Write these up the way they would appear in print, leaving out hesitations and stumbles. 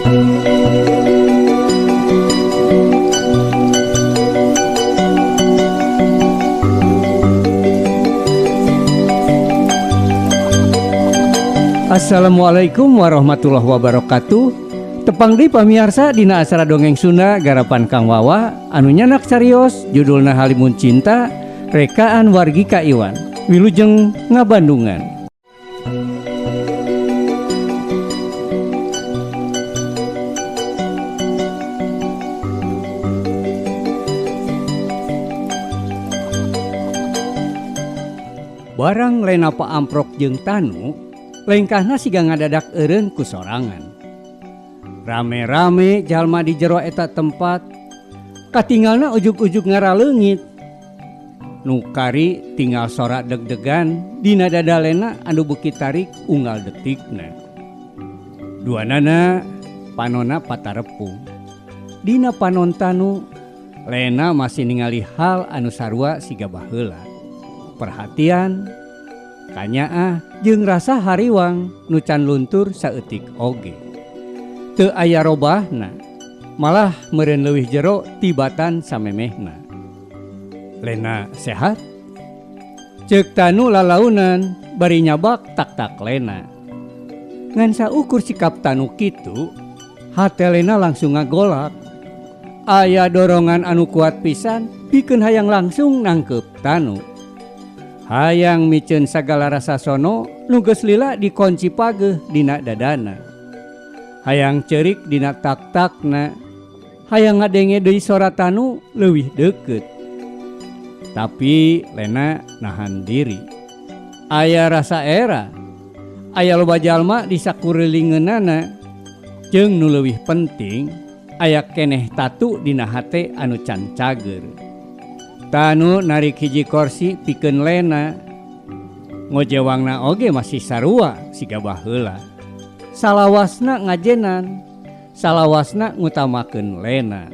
Assalamualaikum warahmatullahi wabarakatuh. Tepang deui pamiarsa dina acara dongeng Sunda garapan Kang Wawa anu nyandak carios judulna Halimun Cinta rekaan wargi Ka Iwan. Wilujeng ngabandungan. Barang Lena paamprok jeung Tanu lengkahna siga ngadadak eureun ku sorangan. Rame-rame jalma di jero eta tempat katingalna ujug-ujug ngaraleungit. Nu kari tinggal sora deg-degan dina dada Lena anu beuki tarik unggal detikna. Duanana panona patarepung. Dina panon Tanu, Lena masih ningali hal anu sarua siga baheula. Perhatian, kanyaah jeung rasa hariwang nu can luntur saeutik oge. Teu aya robahna, malah meureun leuwih jero tibatan samemehna. Lena sehat? Ceuk Tanu lalaunan bari nyabak tak-tak Lena. Ngan saukur sikap Tanu kitu, hate Lena langsung ngagolak. Aya dorongan anu kuat pisan pikeun hayang langsung nangkep Tanu. Hayang miceun sagala rasa sono nu geus lila dikonci pageuh dina dadana. Hayang ceurik dina tak-takna, hayang ngadenge deui sora Tanu leuwih deukeut. Tapi Lena nahan diri. Aya rasa era, aya loba jalma di sakurilingeunana. Jeung nu leuwih penting, aya keneh tatu dina hate anu can cager. Tanu narik hiji korsi pikeun Lena. Ngojewangna oge masih sarua siga baheula. Salawasna ngajenan, salawasna ngutamakeun Lena.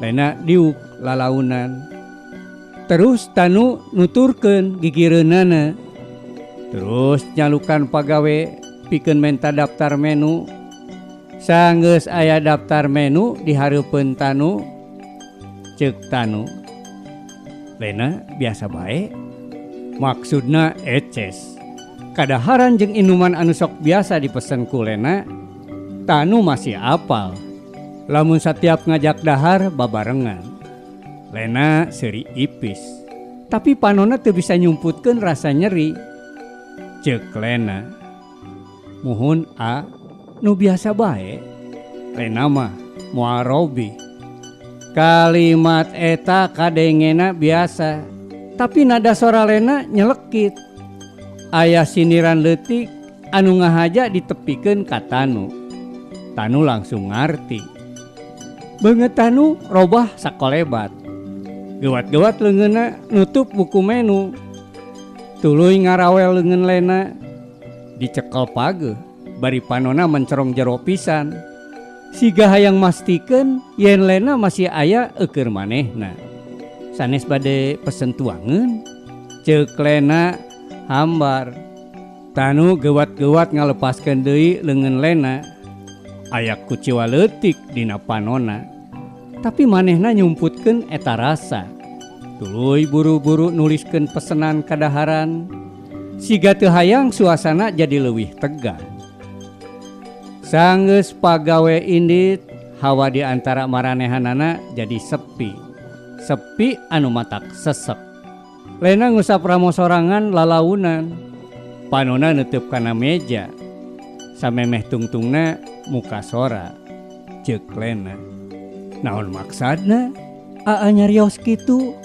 Lena diuk lalaunan. Terus Tanu nuturkeun gigireunana. Terus nyalukan pagawe pikeun menta daftar menu. Sanggeus aya daftar menu di hareupeun Tanu, ceuk Tanu. Lena biasa bae. Maksudna eces. Kadaharan jeung inuman anu sok biasa dipesen ku Lena, Tanu masih apal. Lamun satiap ngajak dahar babarengan. Lena seuri ipis, tapi panonna teu bisa nyumputkeun rasa nyeri. Ceuk Lena, muhun a nu biasa bae. Lena mah moal robih. Kalimat eta kadengena biasa, tapi nada sora Lena nyelekit. Aya sindiran leutik anu ngahaja ditepikeun ka Tanu. Tanu langsung ngarti. Beungeut Tanu robah sakolebat. Gewat-gewat leungeunna nutup buku menu. Tuluy ngarawel leungeun Lena. Dicekel pageuh, bari panona mencerong jero pisan. Siga hayang mastikeun yen Lena masih aya eukeun manehna. Sanes bade pesen tuangeun, ceuk Lena hambar. Tanu gewat-gewat ngalepaskeun deui leungeun Lena. Aya kuciwa leutik dina panona. Tapi manehna nyumputkeun eta rasa. Tuluy buru-buru nuliskeun pesenan kadaharan. Siga teu hayang suasana jadi leuwih tegang. Sanggeus pagawe indit, hawa di antara maranehanana jadi sepi. Sepi anu matak sesek. Lena ngusap ramo sorangan lalaunan. Panona neuteub kana meja. Samemeh tungtungna muka sora. Ceuk Lena. Naon maksadna? Aa nyarios kitu.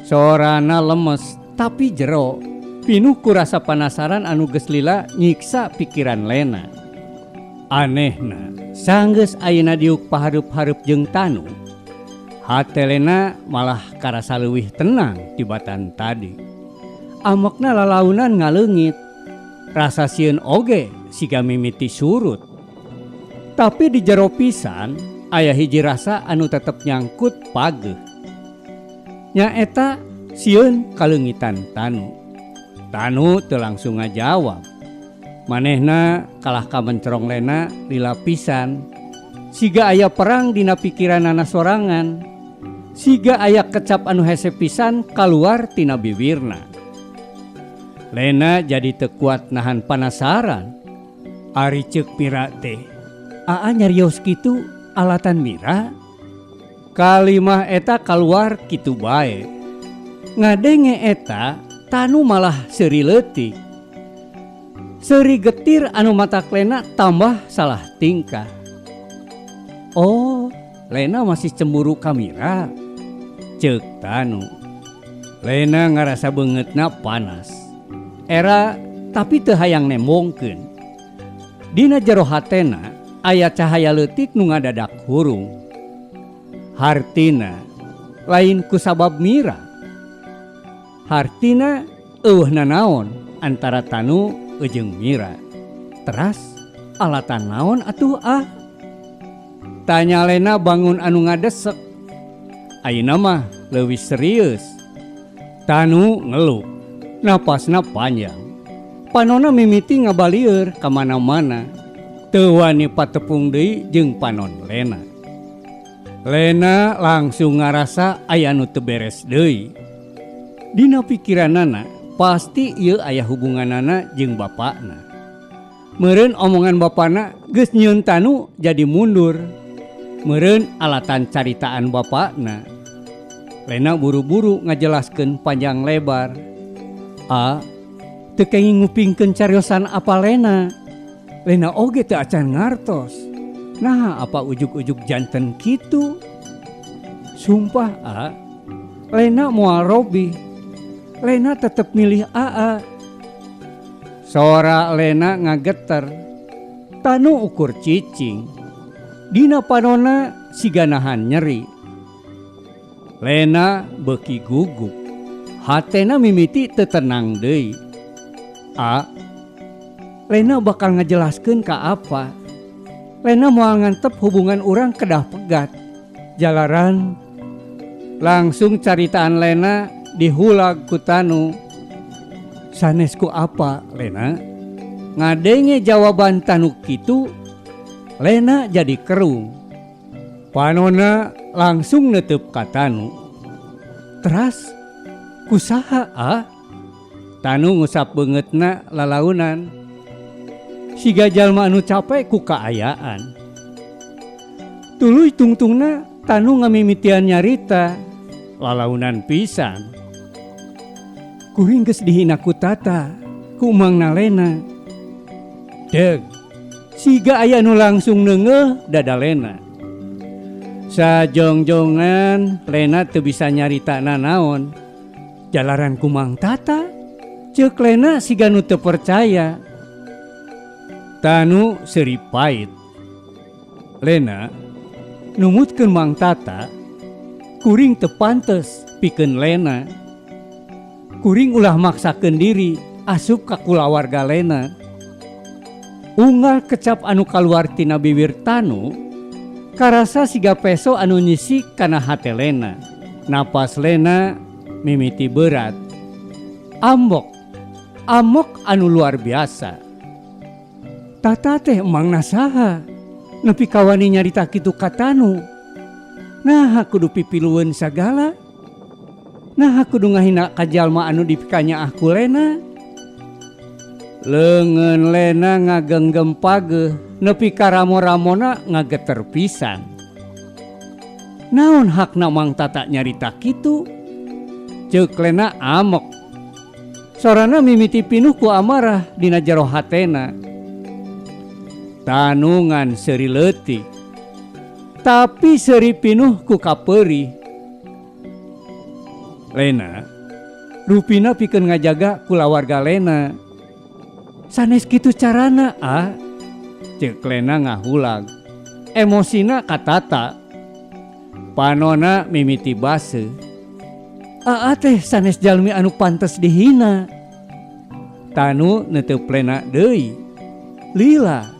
Sorana lemes tapi jero. Pinuh ku rasa panasaran anu geus lila nyiksa pikiran Lena. Anehna, sanggeus ayeuna diuk pahareup-hareup jeung Tanu. Hate Lena malah karasa leuwih tenang tibatan tadi. Amekna lalaunan ngaleungit. Rasa sieun oge siga mimiti surut. Tapi di jero pisan aya hiji rasa anu tetep nyangkut pageuh. Nyaeta sieun kaleungitan Tanu. Tanu teu langsung ngajawab. Manehna kalah ka mencerong Lena lila pisan. Siga aya perang dina pikiranana sorangan. Siga aya kecap anu hese pisan kaluar tina bibirna. Lena jadi teu kuat nahan panasaran. Ari ceuk Mira teh, Aa nyarios kitu alatan Mira? Kalimah eta kaluar kitu bae. Ngadenge eta, Tanu malah seuri leutik. Seuri getir anu matak Lena tambah salah tingkah. Oh, Lena masih cemburu ka Mira? Ceuk Tanu. Lena ngarasa beungeutna panas. Era tapi teu hayang nembongkeun. Dina jero hatena aya cahaya leutik nu ngadadak hurung. Hartina lain kusabab Mira. Hartina eueuh nanaon antara Tanu jeung Mira. Teras alatan naon atuh ah? Tanya Lena bangun anu ngadesek. Ayeuna mah leuwih serius. Tanu ngeluk, napasna panjang. Panonna mimiti ngabalieur ka mana-mana. Teu wani patepung deui jeung panon Lena. Lena langsung ngarasa aya nu teu beres deui. Dina pikiranana pasti ieu aya hubunganana jeung bapana. Meureun omongan bapana geus nyieun Tanu jadi mundur. Meureun alatan caritaan bapana. Lena buru-buru ngajelaskeun panjang lebar. A teu kenging ngupingkeun cariosan apa Lena. Lena oge teu acan ngartos. Naha apa ujug-ujug janten kitu? Sumpah A, Lena moal robih. Lena tetep milih Aa. Sora Lena ngageter. Tanu ukur cicing. Dina panonna siga nahan nyeri. Lena beuki gugup. Hatena mimiti teu tenang deui. A, Lena bakal ngajelaskeun ka apa. Lena moal ngantep hubungan urang kedah pegat. Jalaran langsung caritaan Lena dihulag ku Tanu. Sanes ku apa Lena? Ngadenge jawaban Tanu kitu, Lena jadi kerung. Panonna langsung neuteub ka Tanu. Teras kusaha ah? Tanu ngusap beungeutna lalaunan. Siga jalma anu capek ku kaayaan. Tuluy tungtungna Tanu ngamimitian nyarita lalaunan pisan. Kuring geus dihina ku Tata, ku Mang Lena. Deg, siga aya nu langsung neungeuh dada Lena. Sajongjongan Lena teu bisa nyarita nanaon. Jalaran ku Mang Tata, ceuk Lena siga nu teu percaya. Tanu seuri pait. Lena numutkeun Mang Tata, kuring teu pantes pikeun Lena. Kuring ulah maksakeun diri asup ka kulawarga Lena. Unggal kecap anu kaluar tina bibir Tanu, karasa siga peso anu nyisik kana hate Lena. Napas Lena mimiti berat. Ambok, amok anu luar biasa. Tata teh emangna saha? Nepi ka wani nyarita kitu ka Tanu. Naha kudu pipilueun sagala? Naha kudu ngahina ka jalma anu dipikanyaah ku Lena? Leungeun Lena ngagenggem pageuh nepi ka ramo-ramona ngageter pisan. Naon hakna Mang Tata nyarita kitu? Ceuk Lena amok. Sorana mimiti pinuh ku amarah dina jero hatena. Tanu ngan seuri leutik. Tapi seuri pinuh ku kapeurih. Lena, rupina pikeun ngajaga kulawarga Lena. Sanes kitu carana ah. Ceuk Lena ngahulag. Emosina katata. Panona mimiti baseuh. Aa teh sanes jalmi anu pantes dihina. Tanu neuteub Lena deui. Lila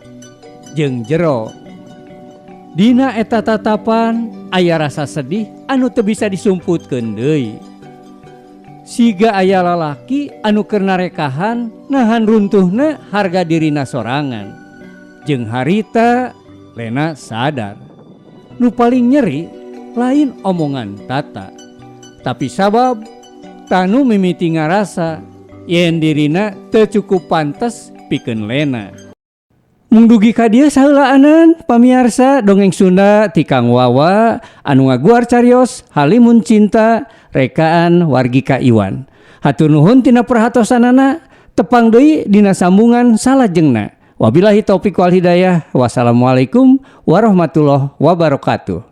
jeung jero. Dina eta tatapan aya rasa sedih anu teu bisa disumputkeun deui. Siga aya lalaki anu keur narekahan nahan runtuhna harga dirina sorangan. Jeung harita Lena sadar. Nu paling nyeri lain omongan Tata. Tapi sabab Tanu mimiti ngarasa yen dirina teu cukup pantes pikeun Lena. Mung dugi ka dieu saheulaanan pamiarsa dongeng Sunda ti Kang Wawa anu ngaguar carios Halimun Cinta rekaan wargi Ka Iwan. Hatur nuhun tina perhatosanana, tepang deui dina sambungan salajengna. Wabillahi taufik wal hidayah. Wassalamualaikum warahmatullahi wabarakatuh.